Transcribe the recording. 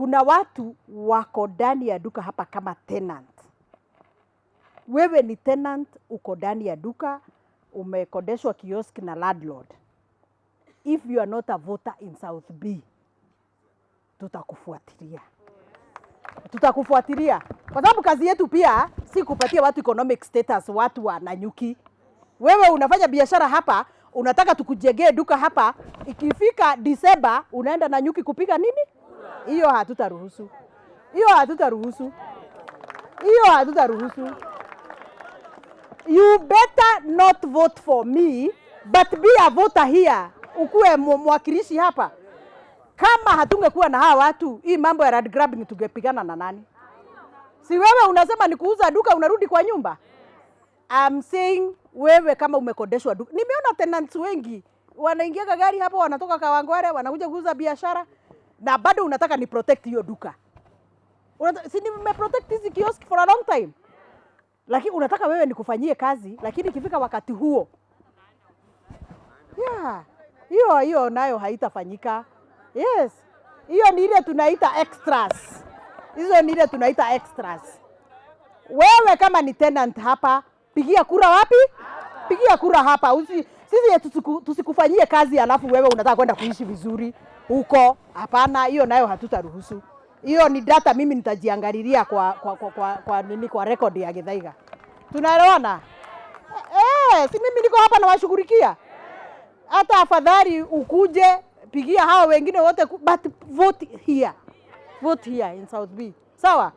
Kuna watu wako ndani ya duka hapa kama tenant. Wewe ni tenant, uko ndani ya duka, umekodeshwa kiosk na landlord. If you are not a voter in South B, tutakufuatilia, tutakufuatilia kwa sababu kazi yetu pia si kupatia watu economic status, watu wa Nanyuki. Wewe unafanya biashara hapa, unataka tukujengee duka hapa, ikifika Disemba unaenda Nanyuki kupiga nini? Hiyo hatutaruhusu, hiyo hatutaruhusu, hiyo hatutaruhusu. You better not vote for me but be a voter here, ukuwe mwakilishi hapa. Kama hatungekuwa na hawa watu, hii mambo ya land grabbing tungepigana na nani? Si wewe unasema ni kuuza duka unarudi kwa nyumba? I'm saying wewe kama umekodeshwa duka. Nimeona tenants wengi wanaingia gari hapo, wanatoka Kawangware wanakuja kuuza biashara na bado unataka ni protect hiyo duka. Si nime protect hizi kiosk for a long time, lakini unataka wewe nikufanyie kazi, lakini ikifika wakati huo, yeah, hiyo hiyo nayo haitafanyika. Yes, hiyo ni ile tunaita extras. Hizo ni ile tunaita extras. Wewe kama ni tenant hapa, pigia kura wapi? Pigia kura hapa. Sisi tusikufanyie kazi alafu wewe unataka kwenda kuishi vizuri huko. Hapana, hiyo nayo hatutaruhusu. Hiyo ni data mimi nitajiangalilia kwa nini, kwa record ya Githaiga. Tunaelewana? Eh, si mimi niko hapa nawashughulikia. Hata afadhali ukuje pigia hawa wengine wote but vote here. Vote here in South B. Sawa?